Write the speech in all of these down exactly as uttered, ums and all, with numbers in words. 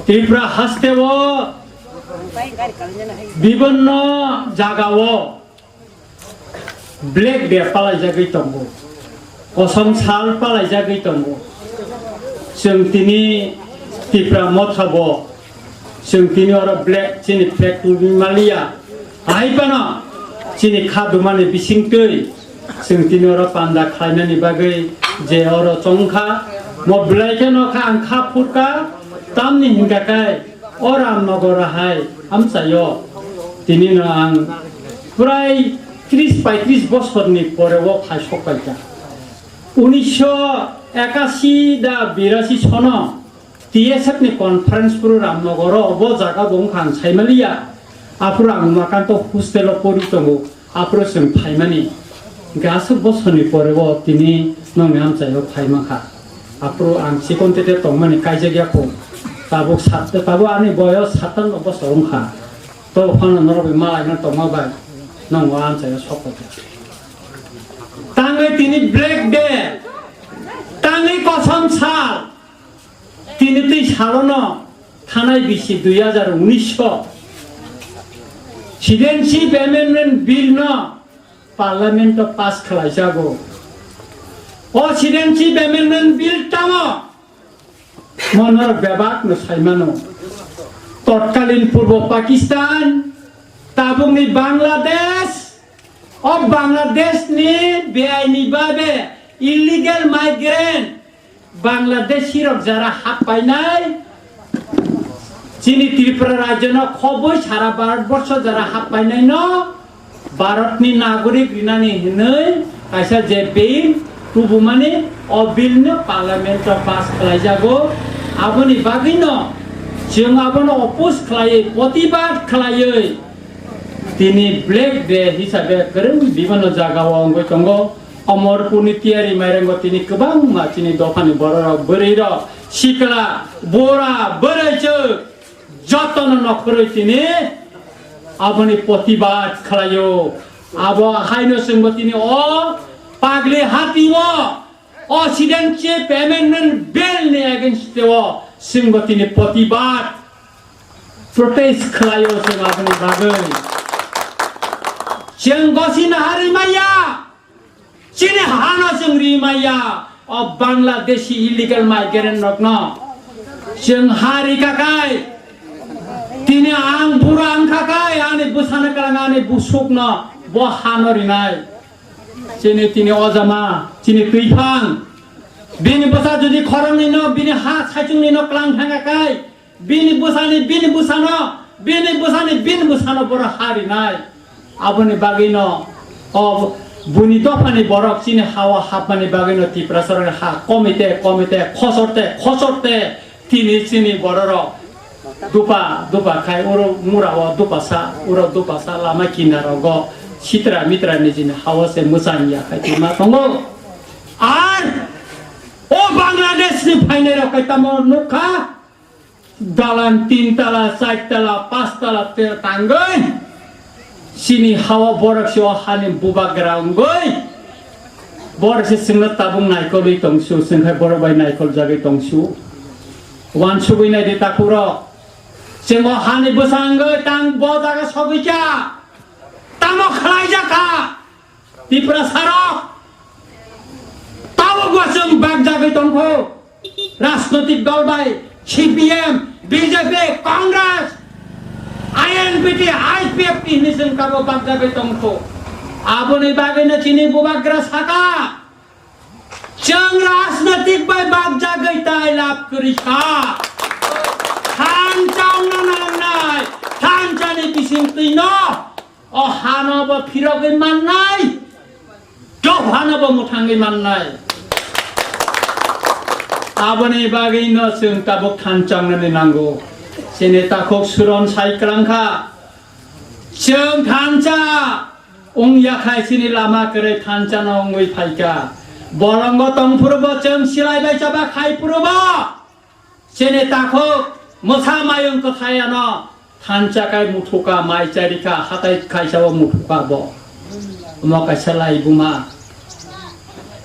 Tripura hasteo bibinno jagao Black Day palaijagwi tongo, kosom sal palaijagwi tongo. Chwng tini Tipra Motha bo, chwng tini oro black chini flag tubui maliya. Hai phano chini kha dumani bisingtwi chwng tini oro panda khlainani bagwi je oro chongkha, mo belai kheno kha ang kha phurkha, tamni hinkha khe o Ramnogor hai amchaio tini no ang prai tris paitris bosorni pore o phai sok paikha. Unisho ekasi da birasi sono T S F ni conference phuru Ramnogoro obo jaga bo wngkha ang saimaliya. Aphuru ang Umakanto hostel o pori tongo. Aphuru chwng phaimani. Hwnkhe aswk bosorni pore o tini nongni amchaio phaimankha. Aphuru ang chikon tete tongmani kaijak ya kho. Tabuk sat-, tabuk ani boyos satanno bosor wngkha. To phano norok bai malaina tongma bai nongo amchaio sok paikha. Tangwi tini Black Day, tangwi kosom sal, tini twi salono thanai bisi dui hajar unis o Citizenship Amendment Bill no Parliament o pass khlaijago. O Citizenship Amendment Bill tamo? Mo norok bebak no saimano. Totkalin Purbo Pakistan, tabukni Bangladesh, o Bangladesh ni beaini babe illegal migrant Bangladeshi rok jara hap painai, chini Tripura rajyo no khoboi sara Bharat borsho jara hap painai no Bharatni nagorik rinani hinwi kaisa je bill tubumani, o bill no parliament o pass khlaijago. Aboni bagwi no chwng abono oppose khlaiwi, protibad khlaiwi tini Black Day hisabe kwrwng bibano jaga o wngwi tongo. Omorpurni tiyari mairango tini kwbangma chini dophani bororok, bwrwirok, sikla, bura, bwrwichwk, jotono nokhorwi tini aboni protibad khlaio. Abo haino chwngbo tini o pagli hati o, o Citizenship Amendment Bill ni against o chwngbo tini protibad, protest khlaio chwng aboni bagwi. Chwng gosina harwi maya. Chini hano chwng ri maya, o Bangladeshi illegal migrant rokno. Chwng ha rika kai, tini ang bura wngkha kai, ani bwsano kwlang ani busukno bo hano rinai. Chini tini ojama, chini twiphang. Bini bwsa jodi khoroknwi no, bini ha saichungni no kwlang thangkha kai, bini bwsani, bini bwsano, bini bwsani, bini bwsano borok ha rinai. Aboni bagwino o buni dophani borok chini hao hapmani bagwino Tiprasarokni ha komite, komite, khosorte, khosorte tini chini bororok dupa, dupa khai uro mura o dupa sa, uro dupa sa lama kinaro go sitra mitra ni chini hao se mwchang ya khai tongma tongo. Ar o Bangladesh ni phainai rok kai tamo nukha, dalan tin tala, char tala, pas tala te tangwi chini hao borok se o hani bubagra wngwi borok se chwngno tabuk naikolwi tongsu, chwng khai borok bai naikol jagwi tongsu. Wansugwi nai di takhuk rok, chwng o hani bwsangwi tang bo jaga sogwi kha, tamo khlai jakha. Tiprasarok, tabukbo chwng bagjagwi tongkho. Rajnotik dol bai C P M, B J P, Congress, I N P T, I P F T hinwi chwng tabuk bagjagwi tongkho. Aboni bagwino chini bubagra saka, chwng rajnotik bai bagjagwi tai lab kwrwi kha. Thansa wngna nangnai, thansani bisingtwino o hano bo phirogwi mannai, dophano bo mwthangwi mannai. Aboni bagwino chwng tabuk thansa wngnani nango. Chini takhuk suron sai kwlangkha. Chwng thansa wngya khai chini lama kwrwi thansa no wngwi phaikha. Bolongo tongphuru bo chwng silai bai chaba khai phuru bo. Chini takhuk mwsa mayung kwthai ano thansa kai muthuka, mai charikha, hatai kaisa o muthuka bo. Omo kaisa laibuma.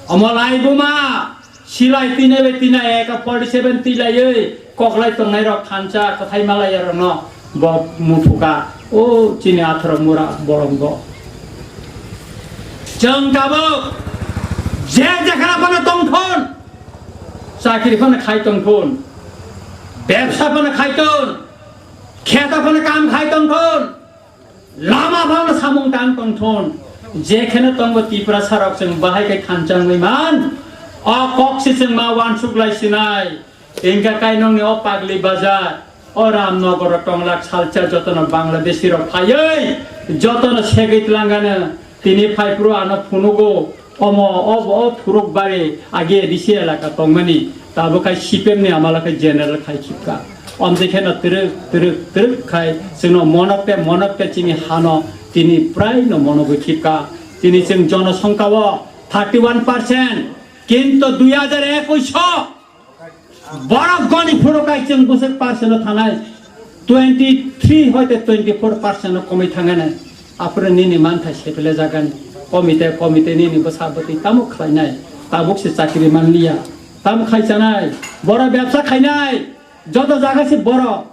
Omo laibuma Silai tinai bai tinai eka forty seven tilaiwi koklai tongnairok thansa kwthai malaiyarokno bo muthukha. O chini atharo mura bolongo. Chwng tabuk je jekhana phano tongthun, chakri phano khai tongthun, bebsa phano khaithun, kheta phano kam khai tongthun, lama phano samung tang tongthun, jekheno tongo Tiprasarok chwng bahai khe thansa wngwi man. O kok se chwng ma uansuk lai sinai. Engka kainongni o Pagli Bazar, o Ramnagar, Tonglak, Salcha jotono Bangladeshi rok phaiwi jotono segwi tlangano. Tini phaiphuru ano phunugo, omo o, o phuruk bari agi A D C elaka tongmani, tabuk khai C P M ni amala khai general khai khipka. Omjai kheno twrwk, twrwk, twrwk khai chwngno monok te, monok te chini hano tini prai no monogwi khipka. Tini chwng jonosongkha o thirty one percent, kinto dui hajar ekush o borok goni phuru kai chwng bwswk percent o thanai, twenty three hoite twenty four percent o komwi thangnai. Aphuru nini manthai sepele jagani. Komite, komite nini bwsa bwtwi tamo khlainai. Tabuk se chakri manliya. Tamo khai chanai. Borok bebsa khainai. Joto jaga se borok.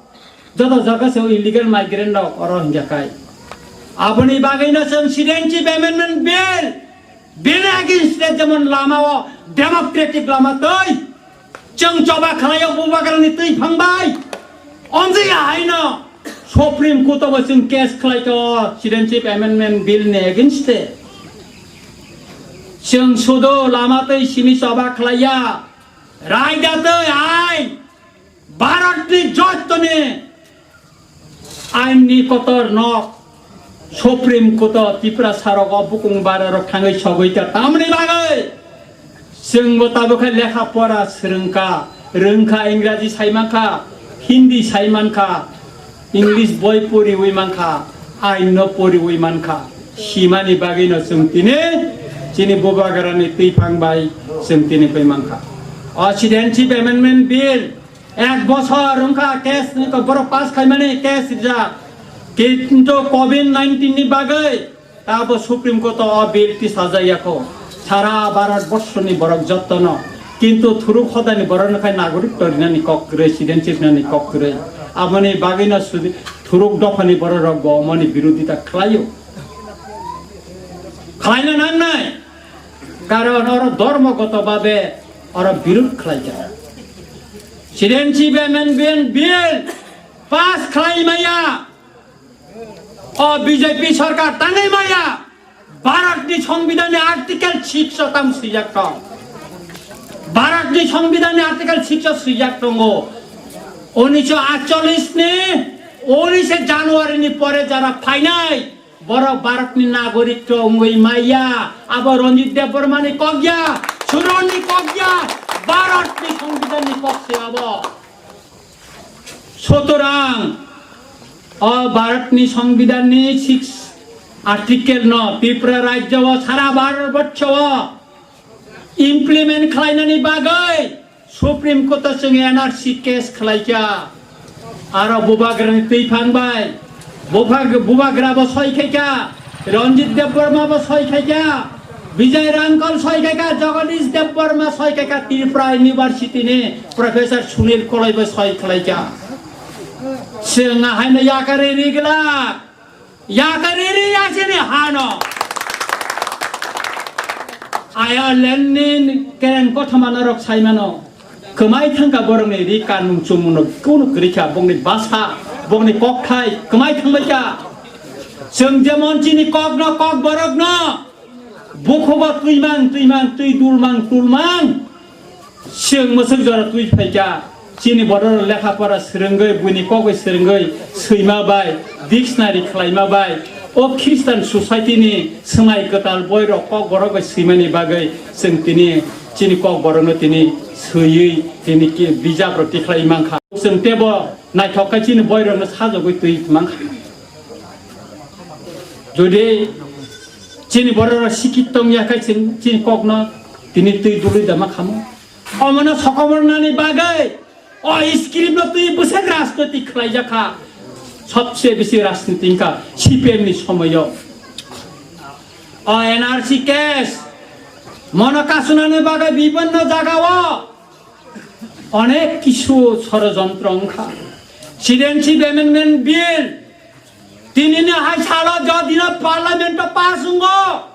Joto jaga se o illegal migrant rok oro hingjakai. Aboni bagwino chwng Citizenship Amendment Bill, bini against e jemon lama o democratic lama twi chwng choba khlaio bubagrani twi phangbai. Omjai haino Supreme Court o bo chwng case khlaito Citizenship Amendment Bill ni against e. Chwng sudo lama twi simi choba khlaiya. Raida twi ain Bharatni jottoni ainni kotor nok Supreme Court o Tiprasarok o bukung bararok thangwi sogwi ta tamni bagwi chwngbo tabukhe lekha pora swrwngkha, rwngkha, Ingraji saimankha, Hindi saimankha, English boi poriwi mankha, ainno poriwi mankha. Simani bagwino chwng tini chini bubagrani twiphang bai chwng tini paimankha. O Citizenship Amendment Bill ek bosor wngkha case ni to borok pass khaimani case rijak. Kintu covid nineteen ni bagwi tabo Supreme Court o bill tisajak yakho. Sara Bharat borsoni borok jottono. Kintu thuruk hodani borokno khai nagorik torinani kok kwrwi, citizenship nani kok kwrwi. Aboni bagwino sudi-, thuruk dophani bororok bo omoni birodita khlaio. Khlaina nangnai. Karon oro dhormogoto babe oro birud khlaijak. Citizenship Amendment Bill pass khlai maya. O B J P sarkar tangwi maya. Bharatni Songbidanni Article six o tam swijak tong. Bharatni Songbidanni Article six o swijak tongo. Unisho atchollish ni unishe January ni pore jara phainai, borok Bharatni nagorik wngwi maya. Abo Ranjit Debbarmani kok ya, Suronni kok ya, Bharatni Songbidanni kok se abo. Sutorang, o Bharatni Songbidanni six article no Tripura rajyo o sara Bharat borso o implement khlainani bagwi Supreme Court o chwng N R C case khlaikha. Aro bubagrani twiphang bai, bubag-, bubagra bo soi khaikha, Ranjit Debbarma bo soi khaikha, Vijay Rankal soi khaikha, Jagadish Debbarma soi khaikha, Tripura University ni Professor Sunil Koloi bo soi khlaikha. Chwng haino yakarwi rigla. Yakariri yachini hano. Ireland ni kereng kothoma norok saimano. Kwmai thangkha borokni ri kanmung chumungno kunu kwrwikha, bongni basa, bongni kokthai kwmai thangbaikha. Chwng jemon chini kokno, kok borokno bukhugo twimang, twimang, twi dulmang, tulmang. Chwng mwswk jora twi phaikha, chini borok lekha pora swrwngwi, buini kokbai swrwngwi, swima bai, dictionary khlaima bai, o Christian society ni swmai kwtal boirok kokborok bai swimani bagwi chwng tini chini kokborokno tini swiwi tini ki bijap rok tikhlai mankha. Chwng tebo naithok khe chini boirokno sajagwi twi mankha. Jodi chini borok rok sikit tong ya khai chwng chini kokno tini twi dului da ma khamo. Omono sokomornani bagwi o script no twi bwswk rajnotik khlai jakha. Sobse bisi rajniti wngkha C P M ni somoyo. O N R C case Mono kasunani bagwi bibinno jagao onek kisu sorojontro wngkha. Citizenship Amendment Bill tinini hai salo jodino Parliament-o pass wngo,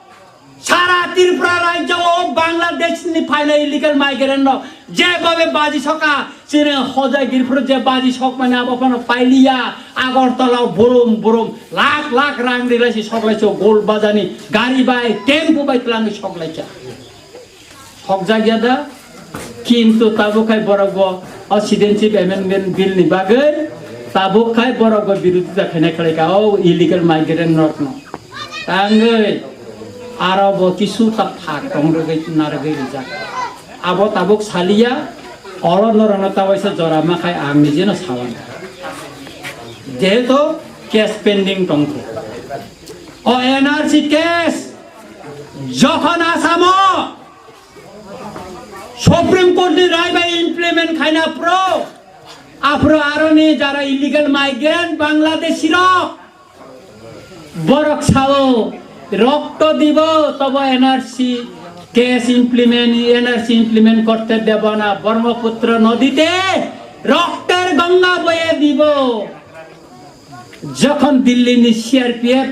sara Tripura rajyo o Bangladesh ni phainai illegal migrant rok jebhabe baji soka, chini hojai girphuru je baji sok mani abo phano pailiya, Agartala o burum burum lakh lakh rang rilai si sok lai si o Gold Bazar ni gari bai, tempo bai twlangwi sok lai kha. Hokjak ya da? Kintu tabuk khai borok bo o Citizenship Amendment Bill ni bagwi tabuk khai borok bo birodita khainai khlai kha o illegal migrant rok no. Tangwi aro bo kisu ta phak tong rwgwi narwgwi rijak. Abo tabuk saliya, oro norokno ta waisa jora ma khai ang nijeno sawan. Jehetu case pending tongkho. O N R C case jokhon Asamo Supreme Court ni rai bai implement khaina pro, aphuru aroni jara illegal migrant Bangladeshi rok, borok sao, "Rokto dibo, tobo N R C case implement, N R C implement korte debo na, Brahmaputra nodite rokter Ganga boye dibo." Jokhon Delhi ni C R P F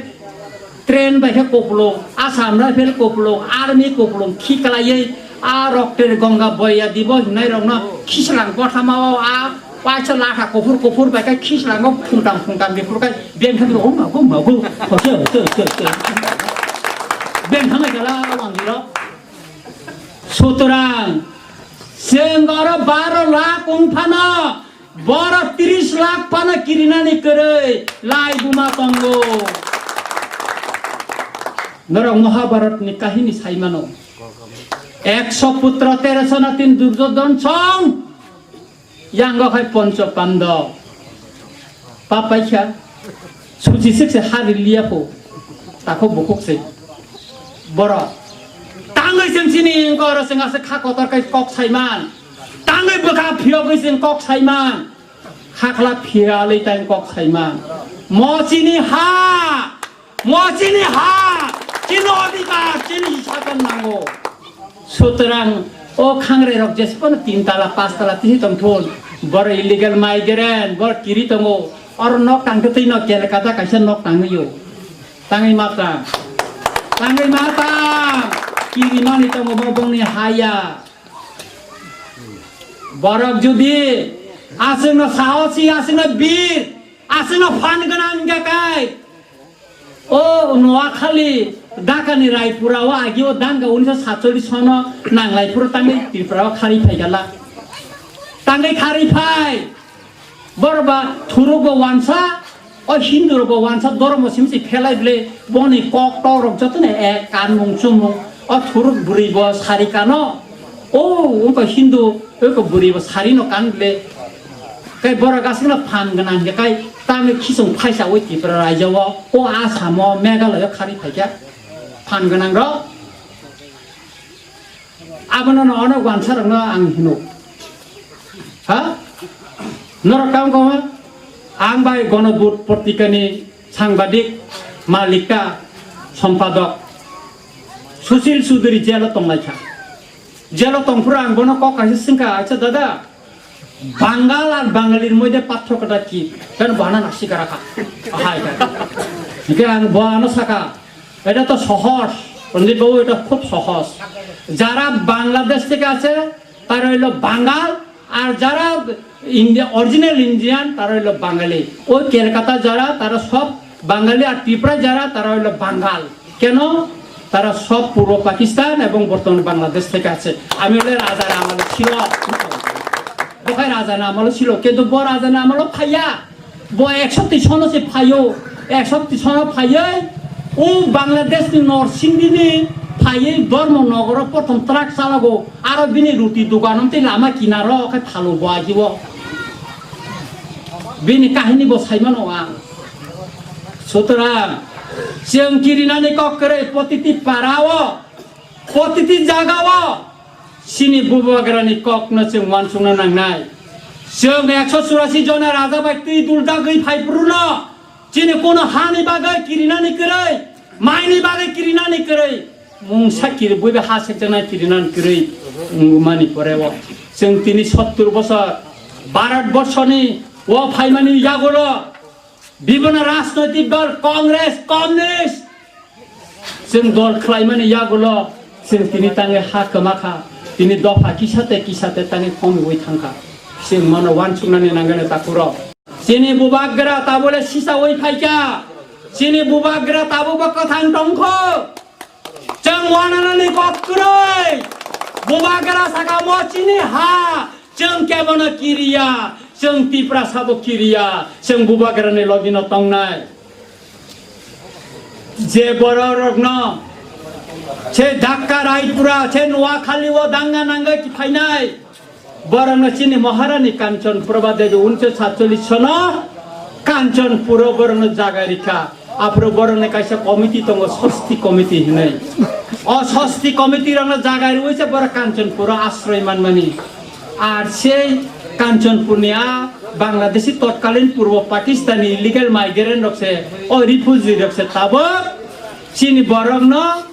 train bai khe kupulung, Assam Rifle kupulung, Army kupulung khiklaiwi a rokter Ganga boya dibo hinai rokno khislang kothama o a waisa latha kuphur kuphur bai khe khislango phungtam phungtam biphuru khai beng thangwi o mago mago hote hote hote hote beng thangwi kala o manjiro. Sutrang chwng oro baro lakh wng phano, borok tris lakh phano kirinani kwrwi lai buma tongo. Norok Mahabharat ni kahini sai mano. Ekso putra teroso natin Duryodhon song. Yango khai Poncho Pandab. Papaikha. Suchi sikse hari liya pho. Takho bukhuk se. Borok. Tangwi chwng chini wngkha oro chwng aswk kha kotor khai kok saiman. Tangwi bwkha phiyogwi chwng kok saiman. Khakla phiyalwi tang kok saiman. Mo chini ha. Mo chini ha. Chini odhikar, chini hisab nango. Sutrang o khangrai rok jesphano tin tala, pas tala tisi tongthun. Boro illegal migrant, boro kiri tongo. Oro nok tangtwi twi no Kolkata kaisa nok tangwi o. Tangwi ma tang. Tangwi ma tang. Kiri mani tongo bo bongni haya. Borok jodi aswkno sahosi, aswkno bir, aswkno phan gwnang wngkha kai, o Noakhali Dhakani Raipura o agi o danga unisa satcholish sono nanglai phuru tangwi Tripura o khari phai gala. Tangwi khari phai. Borok ba thuruk bo wansa, o Hindu rok bo wansa dhormo simi se phelai bwle boni kok tok rok joto no ek kan mung chumung. O thuruk bwrwi bo sari kano. O wngkha Hindu, wngkha bwrwi bo sari no kan bwle. Kai borok aswk no phan gwnang hwnkhe kai tamni khisung phaisa ui Tripura raijao, o Asamo, Meghalaya khari phaikha phan gwnang rok. Abono no ono wansa rokno ang hino. Ha? Norok tamo kama? Ang bai Gonobudh Patrikani sangbadik, malikta, sompadok Sushil Chudhury jelo tonglaikha. Jelo tongphuru ang bono kok kaisa swngkha, "Acha dada, বাঙাল আর বাঙালির মধ্যে পার্থক্যটা কি?" Kan bana na sikara kha. Ahai ka. Hingke ang bono saka, "Eta to sohoj, Ranjit babu, eta khub sohoj. Jara Bangladesh theke ache, tara hoilo Bangal, ar jara India, original Indian, tara hoilo Bangali. Oi Kolkata jara, tara sob Bangali, ar Tripura jara, tara hoilo Bangal. Keno? Tara sob Purbo Pakistan ebong bortoman Bangladesh theke ache." Ami ole rajar amole chilo. Bokhai rajar amole chilo, kintu bo rajar amole phaiya. Bo eksho twi sono se phaio, eksho twi sono phaioi, o Bangladesh ni Norsingdi ni phaioi Dharma Nagar o prothom truck chalago, aro bini ruti dogan tei lama kinaro khai phalo bo ajibo. Bini kahini bo saimano ang. Sutrang, chwng kirinani kok kwrwi protiti para o, protiti jaga o, Chini bubagrani kokno chwng uansukna nangnai. Chwng ekso churasi jona raja bai twi dul dagwi phai phuru no chini kono hani bagwi kirinani kwrwi, maini bagwi kirinani kwrwi. Mungsa kiri buiba ha sekjaknai kirinan kirui wngmani poreo. Chwng tini sottur bosor Bharat borsoni o phaimani yagulo bibhino rajnoitik dol Congress, Communist, chwng dol khlaimani yagulo chwng tini tangwi ha kwmakha, tini dopha kisate kisate tangwi khomiwi thangkha. Chwng mono uansuknani nangani takhurok. Chini bubagra tabole sisawi phaikha. Chini bubagra tabukbo kwthang tongkho. Chwng uananani kok kwrwi. Bubagra saka mo chini ha. Chwng kebono kiriya. Chwng Tiprasabo kiriya. Chwng bubagrani logino tongnai. Je bororokno se Dhaka, Raipura, se Noakhali o danga nangwi phainai. Borokno chini Maharani Kanchanpur ba Devi uncho satcholish sono Kanchanpuro borokno jaga rikha. Aphuru borokni kaisa committee tongo, Sosti committee hinwi. O Sosti committee rokno jaga riwi se borok Kanchanpuro asroi manmani. Ar sei Kanchanpurni a Bangladeshi totkalin Purbo Pakistani illegal migrant rok se, o refugee rok se tabuk chini borokno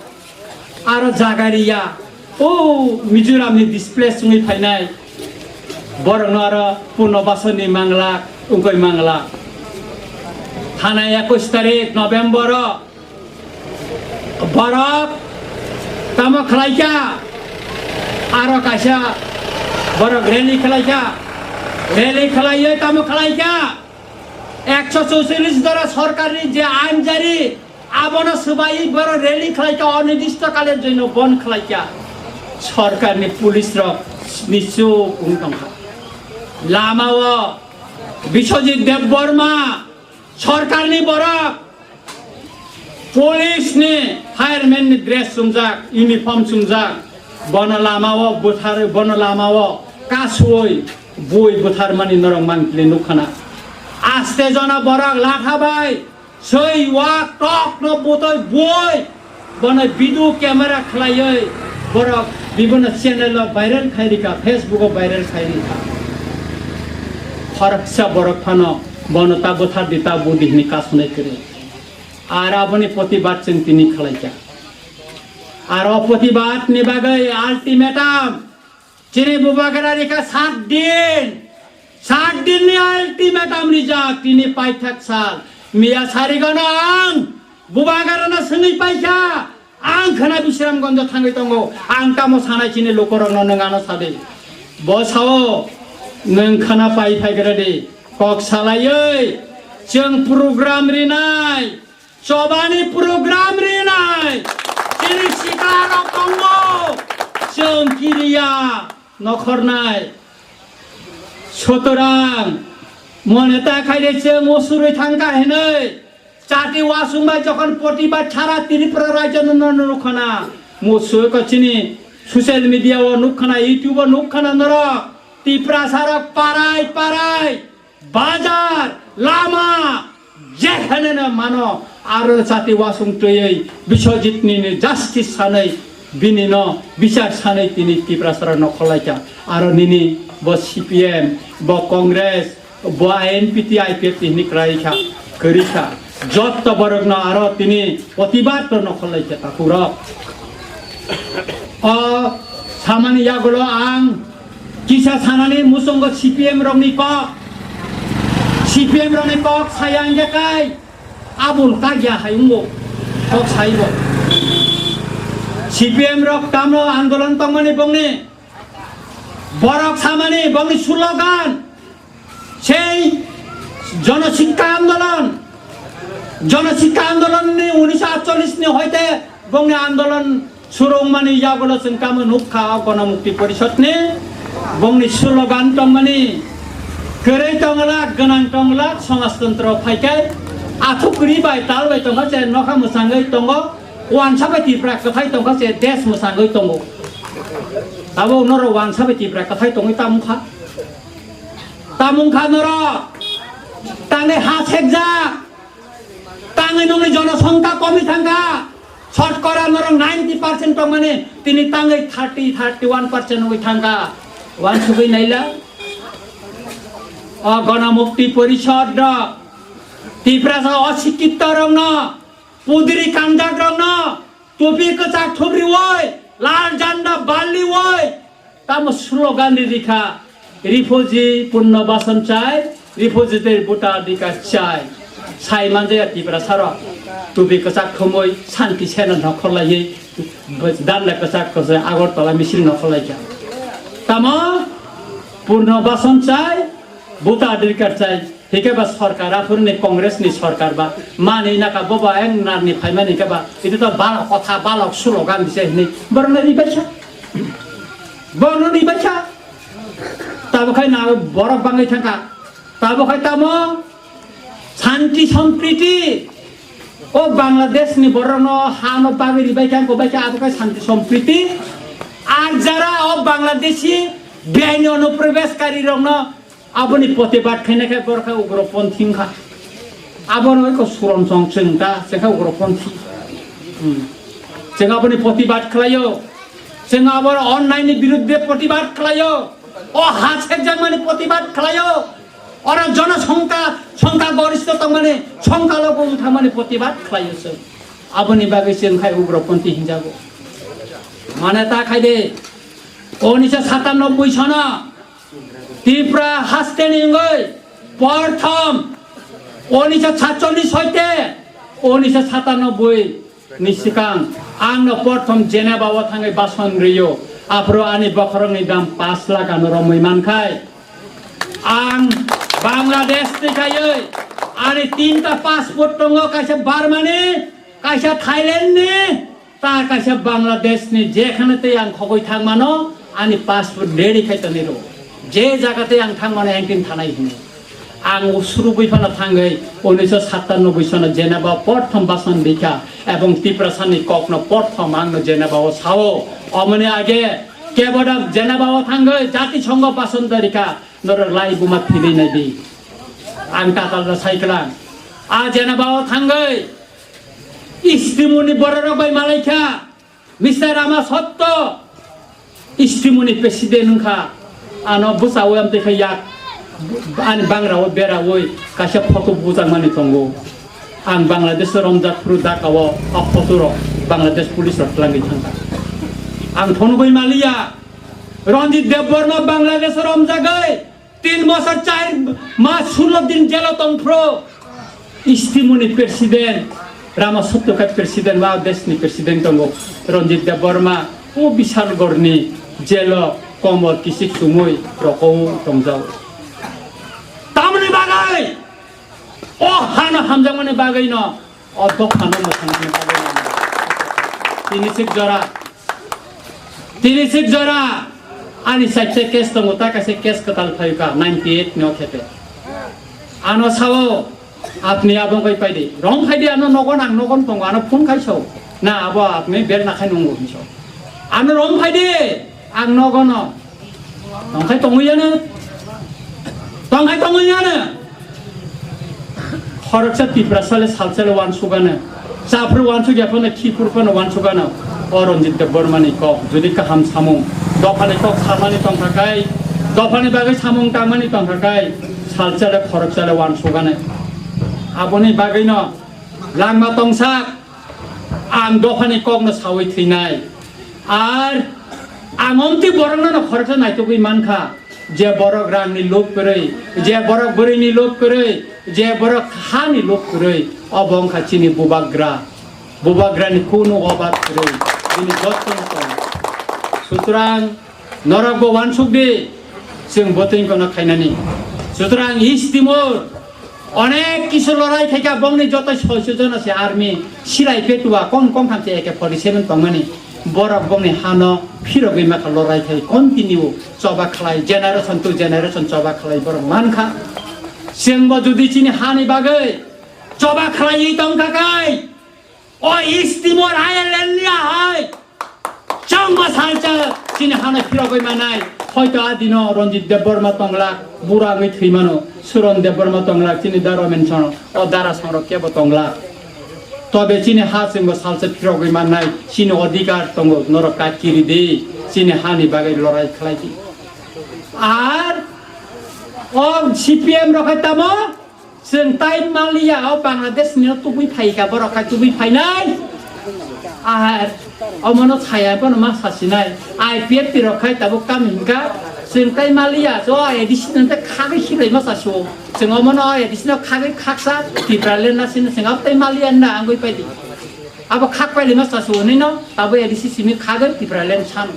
aro jaga riya, o Mizoramni displace wngwi phainai, borokno aro punobasoni mangla, wngkoi mangla. Thanai ekush tarik November o borok tamo khlaikha, aro kaisa borok rally khlaikha, rally khlaiwi tamo khlaikha, ekso choucholish dora sorkarni je ain jari, abono swbai borok rally khlaikha, onirdisto kaler joino bon khlaikha. Sorkarni police rok nichuk wng tongkha. Lamao Biswajit Debbarma, sorkarni borok, police ni fireman ni dress chumjak, uniform chumjak, bono lamao buthar, bono lamao kasui bui butharmani norok mankli nukkhana. Aste jona borok latha bai soi wak tok no butoi bui bono video camera khlaiwi borok bibino channel o viral khai rikha, Facebook o viral khai rikha. Khoroksa borok phano bono ta buthar di, ta budi hini kasunai kwrwi. Ar aboni protibad chwng tini khlaikha. Ar o protibad ni bagwi ultimatum chini bubagra rikha sat din. Sat din ni ultimatum rijak, tini paithak sal. Miya sarigono ang bubagrano swngwi paikha. Ang khna Bisramgonjo thangwi tongo. Ang tamo sanai chini lukurokno nwng ano sadi. Bo sao nwng khna pai phaigra di. Kok salaiwi chwng program rinai. Chobani program rinai, chini sikarok tongo, chwng kiriya nokhornai. Sutorang, mone ta khaide chwng usurwi thangkha hinwi, chati wasung bai jokhon protibad sara Tripura rajyo no, no, no, nukhana, musui ko chini social media o nukhana, YouTube o nukhana norok, Tiprasa rok parai, parai, Bazar, lama, jekhane no mano, aro chati wasung twiwi Biswajit ni ni justice sanwi, bini no bichar sanwi tini Tiprasa rok nokhorlaikha. Aro nini bo C P M, bo Congress, bo I N P T, I P F T hini kwlaikha, kwrwikha. Jotto borokno aro tini protibad rok nokhorlaikha takhurok. O samani yagulo ang kisa sanani muchungo C P M rokni kok, C P M rokni kok saya hingke kai abul kagya hai wngbo kok saibo. C P M rok tamno andolon tongmani bongni borok samani bongni slogan Sei Jonosikka Andolon, Jonosikka Andolon ni unisho atchollish ni hoite bongni andolon surungmani yagulo chwng tamo nukha o Gonomukti Porishod ni bongni slogan tongmani kwrwi tongla, gwnang tongla, somajtontro phaikai athuk kwrwi bai tal bai tongkha se nokha mwchangwi tongo, wansa bai Tripura kwthai tongkha se desh mwchangwi tongo. Abo norok wansa bai Tripura kwthai tongwi tamukha. Tamung kha norok, tangwi ha sekjak, tangwi nungni jonosongkha komi thangkha, sotkora norok ninety percent tongmani, tini tangwi thirty, thirty one percent wngwi thangkha. Wansugwi naila, o Gonomukti Porishod rok, Tiprasa osikito rokno, pudri kanjak rokno, Tupi kwchak thumriwi, lal janda balliwi, tamo slogan ri rikha, "Refugee Punno Basan chai, refugee ter voter adhikar chai." Sai manjaya Tiprasa rok, tupi kwchak thumwi, santi sena nokhorlaiwi, danda kwchak kwchak Agartala misil nokhorlaikha. Tamo Punno Basan chai, voter adhikar chai. Hike ba sorkar, aphuru ni Congress ni sorkar ba, mani naka boba eng narni phaimani ke ba, itu to balok kotha, balok slogan dise hini, borno ni bacha, borno ni bacha, tabo khai na borok bangwi thangka, tabo khai tamo, santi sompriti, o Bangladesh ni borok no ha no bagwi ribai kha, ko bai kha, abo khai santi sompriti, ar jara o Bangladeshi, biyai ni onuprobeshkari rok no, Aboni protibad khaina khe borok khe ugroponthi wngkha. Abono eko suron song chwng ta, chwng khe ugroponthi. Hmm. Chwng aboni protibad khlaio. Chwng abo onnai ni birudde protibad khlaio. O ha sekjakmani protibad khlaio. Oro jono songkha, songkha goristho tongmani, songkha logo wngthangmani protibad khlaio chwng. Aboni bagwi chwng khai ugroponthi hinjago. Mane ta khai de, unisho satanoboi sono Tripura hasteni wngwi porthom unisho satchollish hoite unisho satanoboi ni swkang angno porthom Geneva o thangwi bason rwio. Aphuru ani bokhorokni dam pash lakh ano romwi mankhai. Ang Bangladesh ni khaiwi ani tinta passport tongo, kaisa Burma ni, kaisa Thailand ni, ta kaisa Bangladesh ni, jekhane tei ang khogwi thangmano, ani passport ready khai tonwi rw. Je jaga tei ang thangmano engtin thanai hwnwi. Ang surugwi phano thangwi unisho satanoboi sono Geneva porthom bason rikha ebong Tiprasa ni kokno porthom angno Geneva o sao. Omoni age keboda Geneva o thangwi Jati Songho bason da rikha, norok lai buma thilwi nai di. Ang tatal da sai klang. A Geneva o thangwi Istimuni bororok bai malaikha, Mister Rama Sotto, Istimuni president wngkha, ano bwsao amtwi khe yak, ani bangrao beraui kaisa photo bujakmani tongo. Ang Bangladesh romjak phuru Dhaka o a photo rok Bangladesh police rok twlangwi thangkha. Ang phunugwi maliya, Ranjit Debbarma Bangladesh romjagwi Tin bosor char mas sullo din jelo tongphro. Istimuni president, Rama Sotto khai president, wa desh ni president tongo, Ranjit Debbarma, o Bishalgarh ni jelo komor kisik sumui roko tongjao. Tamoni bagwi, o hano hamjakmani bagwi no, O dophano mwthangmani bagwi nang. Tini sik jora. Tini sik jora. Ani side se case tongo, ta kaisa case kwtal phaikha, ninety eight ni o khepe. Ano sao, apni abo wngwi paidi. Rom phaidi ano nogon, ang nogon tongo, ano phone khai sao. Na abo apni berna khai nungo hinwi sao. Ano rom phaidi, ang nogono. Tongkhai tongwi yano. Tongkhai tongwi yano. Khoroksa Tiprasa le salsa le wansugano. Chaphru wansuk ya phano, khipur phano wansugano. O Ranjit Debbarma ni kok, jodi kaham samung, dophani kok samani tongkha kai, dophani bagwi samung tangmani tongkha kai, salsa le khoroksa le wansugano. Aboni bagwino langma tongsak, ang dophani kokno sawi thwinai. Ar ang omtwi borokno no khoroksa naitugwi mankha, je borok rangni lob kwrwi, je borok bwrwini lob kwrwi, je borok hani lob kwrwi, obo wngkha chini bubagra. Bubagrani kunu obat kwrwi, bini jotto no tongo. Sutrang norokbo wansuk di, chwng botwing kono khainani. Sutrang East Timor Onek kisu lorai khaikha, bongni joto soisu jono se army, silai petua, kong kong tham se A K forty seven tongmani. Borok bongni hano phirogwi makha lorai khai continue, choba khlai, generation to generation choba khlai borok mankha. Chwngbo jodi chini hani bagwi choba khlaiwi tongkha kai, O East Timor Ireland ni ahai changma salsa chini hano phirogwi manai. Hoito a dino Ranjit Debbarma tonglak, bura wngwi thwi mano. Suron Debbarma tonglak, chini da Romen sono, o dara songrok kebo tonglak. Tobe chini ha chwngbo salsa phirogwi mannai, chini odhikar tongo, norok kak kiri di, chini hani bagwi lorai khlai di. Ar o C P M rok hai tamo? Chwng tai manliya, o Bangladesh ni no tubui phaikha, borok khai tubui phainai. Ahar, omono saya bono ma sasinai. I P F T rok khai tabuk tamo hinkha, chwng tai maliya, so A D C no tai khagwi khibai ma sasio. Chwng omono A D C no khagwi khaksa Tipraland na sino chwng abo tai maliya na angwi paidi. Abo khak paili ma sasio nino, tabuk A D C simi khagwi Tipraland sano.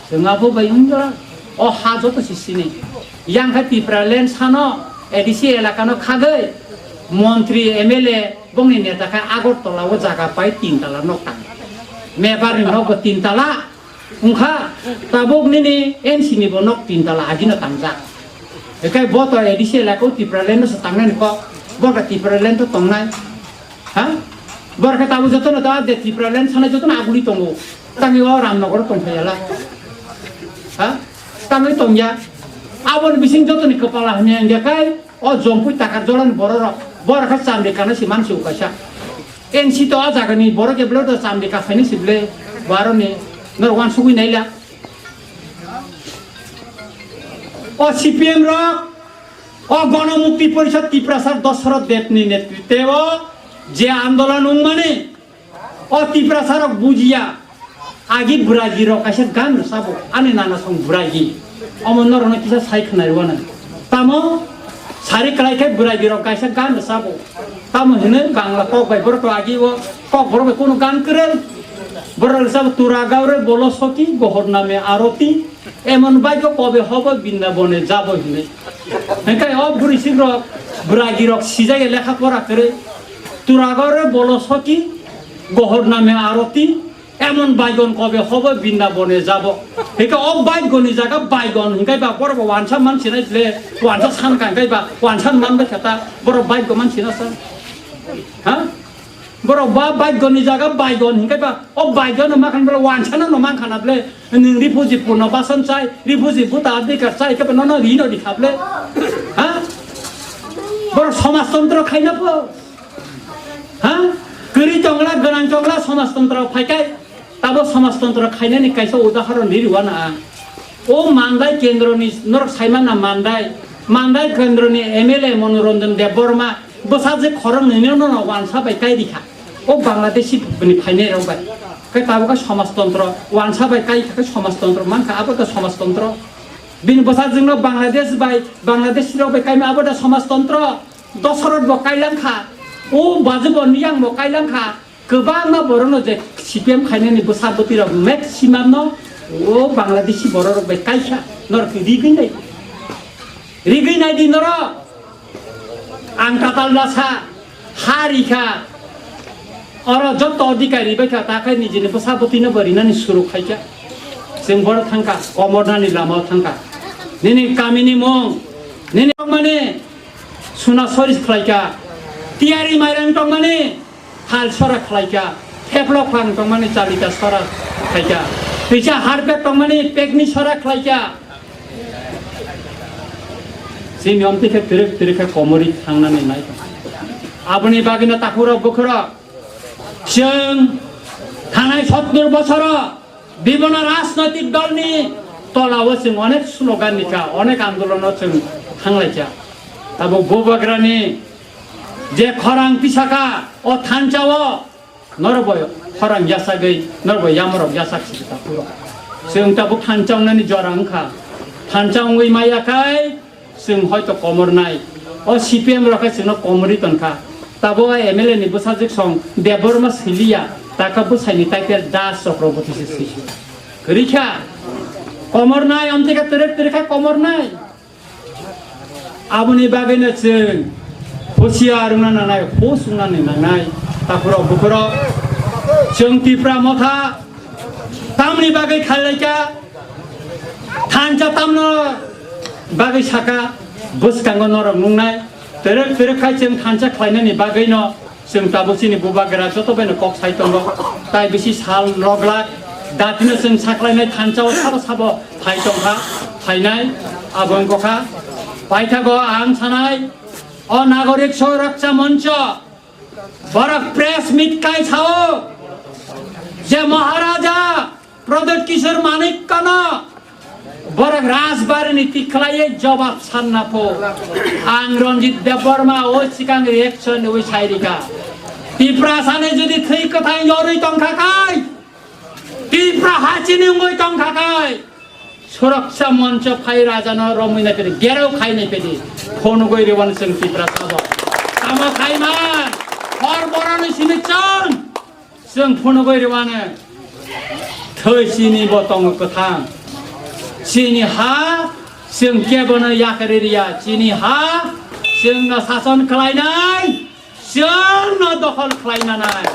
Chwng abo bai wngya, o ha joto si sini. Yang khe Tipraland sano A D C elakano khagwi montri M L A bongni neta khe Agartala o jaga pai tin tala nok tang. Mebar ni nok bo tin tala wngkha, tabuk nini M C ni bo nok tin tala agino tangjak. Ekai bo to A D C elaka o Tipraland no se tangnani kok, bo khe Tipraland to tongnai. Ha? Borok khe tabuk jotono da de Tipraland sanai jotono aguli tongo. Tangwi o Ramnagar tong phai yala. Ha? Tangwi tongya. Aboni bising jotoni kwpala hamya wngya kai o Jompui Takarjolani bororok. Borok khe chamri kana si mansi ukaisa. N C to a jagani borok eblo to chamri kasaini sible baroni norok wansugwi naila. O C P M rok, o Gono Mukti Porishad Tiprasa Dosoroth Debni netriteo je andolon wngmani, o Tiprasa rok bujiya, agi buragi rok kaisa gan rwsabo, ani nana song buragi, omo norokno kisa sai khwnai rwna. Tamo sari kwlai khe buragi rok kaisa gan rwsabo, tamo hwnwi Bangla kok bai borok to agi o kok borok bai kunu gan kwrwng, borok rwsabo tura gaure bolo soki gohor name aroti. Emon baigo kobe hobo Bindabone jabo hinwi. Hingkai o bwrwi sikrok, bwragirok sijai lekha pora kwrwi. Turagore bolo soki, gohor name aroti, emon baigon kobe hobo Bindabone jabo. Hingkai o baigoni jaga baigon, hingkai ba borok bo wansa man sinai ble, wansa san ka hingkai ba, wansa man bai khata, borok baigo man sina sa. Ha? Borok ba baigoni jaga baigon hingke ba, o baigon no mankhan bole wansano no mankha na bole, nwng refugee puno basan chai, refugee buta adhikar chai, kebo nono rino di khable. Ha? Borok somajtontro khaina po. Ha? Kwrwi tongla, gwnang tongla somajtontro phaikai. Tabo somajtontro khainani kaisa udahoron ririwana ang. O Mandai kendroni norok saimana Mandai, Mandai kendroni M L A Manoranjan Debbarma, bwsajwk khoroknwino no wansa bai kai rikha. O Bangladeshi ni phainai rok bai. Khe tabuk khe somajtontro, wansa bai kai khe somajtontro mankha, abo da somajtontro. Bini bwsajwkno Bangladesh bai, Bangladeshi rok bai kaima abo da somajtontro. Dosarot bo kailang kha. O Bajubo Niyang bo kailang kha. Kwbangma borokno je C P M khainani bwsa bwtwi rok maximum no o Bangladeshi borok rok bai kaisa norok rigwi nai, rigwi nai di norok. Ang katal bwsa ha rikha, oro joto adhikari bai kha, ta khai nijini bwsa bwtwi no bo rinani suru khaikha. Chwng borok thangkha, komornani lamao thangkha. Nini kamini mung, nini mani suna soris khlaikha, tiyari mairang tongmani, Hal sora khlaikha, theplok phang tongmani chalita sora khlaikha, twisa hardware tongmani pekni sora khlaikha. Chini omtwi khe twrwk twrwk khe komori thangnani nai. Aboni bagwino takhurok bukhurok chwng thanai sottur bosoro Bibona rajnoitik dolni tolao chwng onek slogan rikha, onek andolono chwng thanglaikha. Abo Bubagrani je khorang tisakha, o thansa-o norbo khorang yasagwi, norbo yamorok yasak sikha phuru. Chwng tabuk thansa wngnani jora wngkha. Thansa wngwi maya khai, Chwng hoito komornai. O C P M rok khe chwngno komorwi tongkha. Tabo o M L A ni bwsajwk song Debbarma swiliya, taka bwsaini title Das Chakraborty se swi. Kwrwi kha. Komornai, amtwi khe twrwk twrwk kha komornai. Aboni bagwino chwng husiar wngna nangnai, hus wngnani nangnai. Takhurok bukhurok chwng Tipra Motha tamni bagwi khailai kha. Thansa tamno bagwi saka, bwskango norok nungnai, twrwk twrwk khai chwng thansa khlainani bagwino chwng tabuk chini bubagra joto baino kok sai tongo. Tai bisi sal rok glak datino chwng saklainai thansa o sabo sabo phai tongkha, phainai abo wngkha. Paithago ang sanai, o Nagorik Suraksha Moncho, borok press meet kai sao je Maharaja Pradyut Kishore Manikya no borok Rajbari ni tikhlaiye jawab sanna po. Ang Ranjit Debbarma o sikang reaction wi sairika. Tiprasani jodi thwi kwthang yorwi tongkha khai, Tipra hachini wngwi tongkha khai, Suraksha Mancho phai rajano romwi nai pedi, gerao khai nai pedi, phunugwi rwani chwng Tiprasabo. Tamo khaiman, hor boroni simi chwng, chwng phunugwi rwani. Thwi chini bo tongo kwthang. Chini ha, chwng kebono yakarwi riya. Chini ha, chwngno sason khlainai. Chwngno dokhol khlai manai.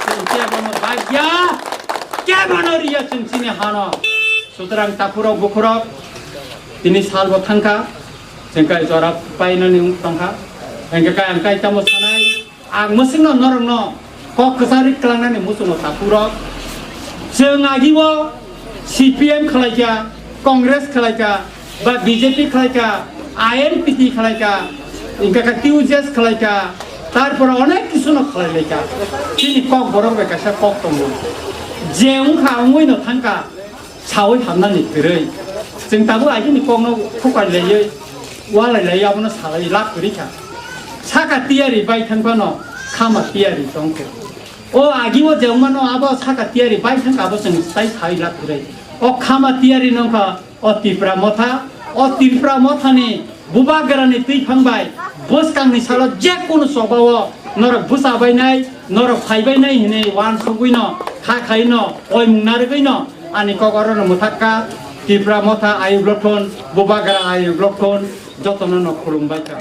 Chwng kebono bagya, kebono riya chwng chini hano. Sutrang takhurok bukhurok, tini salbo thangkha. Chwng kai jora painani wng tongkha. Hingke kai ang kai tamo sanai. Ang mwswkno norokno kok kwchari klangnani muchungo takhurok. Chwng agibo C P M khlaikha, Congress khlaikha, ba B J P khlaikha, I N P T khlaikha, hingkha kha T U J S khlaikha, tarpore onek kisu no khlailaikha. Chini kok borok bai kaisa kok tongo. Je wngkha wngwi no thangkha, sawi hamnani kwrwi. Chwng tabuk agini kokno khukai laiwi, walai laiwi abono salai lab kwrwi kha. Saka tiyari bai thang phano khama tiyari tongkho. O agi o je wngmano abo saka tiyari bai thang abo chwng tai sawi lab kwrwi. O khama tiyari nongkha o Tipra Motha, o Tipra Mothani bubagrani twiphang bai bwskangni salo je kunu chobao norok bwsa bainai, norok phai bainai hinwi uansugwino, kha khaino, oimung narwgwino ani kok orono mwthakka. Tipra Motha ayuk lothon, bubagra ayuk lothon, jotono no khulumbaikha.